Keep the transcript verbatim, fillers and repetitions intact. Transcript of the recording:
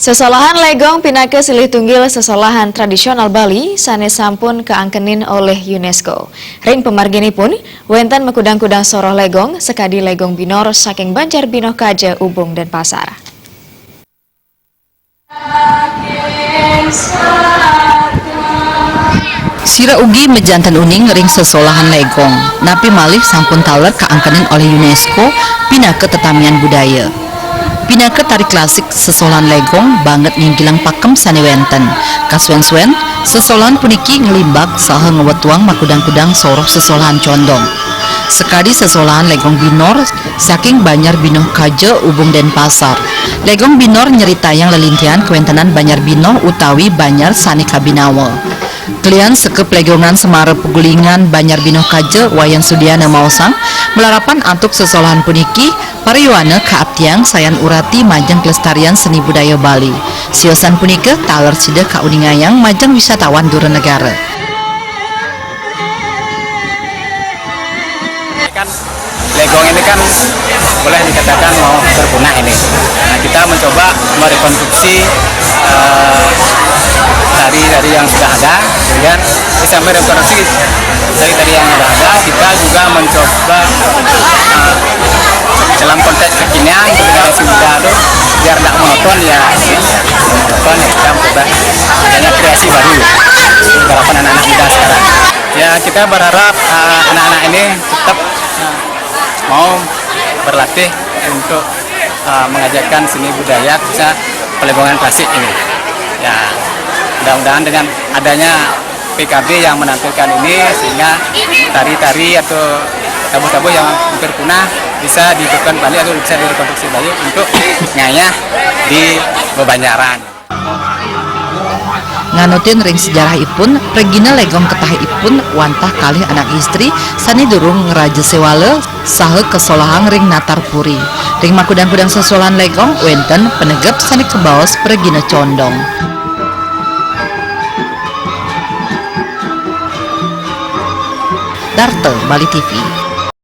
Sesolahan Legong pinaka silih tunggil sesolahan tradisional Bali sané sampun kaangkenin olih UNESCO. Ring pamarginipun, wénten makudang-kudang soroh Legong, sakadi Legong Binor saking Banjar Binoh Kaja, Ubung, Denpasar. Sira ugi majanten uning ring sesolahan Legong, napi malih sampun taler kaangkenin olih UNESCO pinaka tetamian budaya. Pinaka tari klasik, sesolahan Legong banget nginggilang pakem sané wénten. Kasuén-suén, sesolahan puniki nglimbak saha ngwetuang makudang-kudang soroh sesolahan condong. Sakadi sesolahan Legong Binor saking Banjar Binoh Kaja, Ubung, Denpasar. Legong Binor nyritayang lelintihan kawéntenan Banjar Binoh utawi banjar sané kabinawa. Kelian sekep Legongan Semara Pegulingan Banjar Binoh Kaja, Wayan Sudiana maosang, malarapan antuk sesolahan puniki, parayuana kaaptiang sayan urati majeng kelestarian seni budaya Bali. Siosan punika taler sida kauningayang majeng wisatawan dura negara. Kan Legong ini kan boleh dikatakan mau hampir punah ini. Nah, kita mencoba merekonstruksi, eh, tari-tari yang sudah ada, kemudian di samping rekonstruksi tari-tari yang sudah ada, kita juga mencoba, eh, dalam konteks kekinian, generasi muda tuh, biar nggak monoton ya, monoton ya, kita mencoba adanya kreasi baru, harapan anak-anak muda sekarang. Ya, kita berharap, eh, anak-anak ini tetap, eh, mau berlatih untuk, eh, mengajarkan seni budaya, khususnya pelegongan klasik ini. Ya, mudah-mudahan dengan adanya P K B yang menampilkan ini, sehingga tari-tari atau tabuh-tabuh yang hampir punah bisa dihidupkan kembali atau bisa direkonstruksi kembali untuk ngayah di bebanjaran. Nganutin ring sejarahipun, pragina Legong ketahipun wantah kalih anak istri sané durung ngraja séwala saha kasolahang ring natar puri. Ring makudang-kudang sesolahan Legong wénten panegep sané kabaos pragina condong. Darta, Bali T V.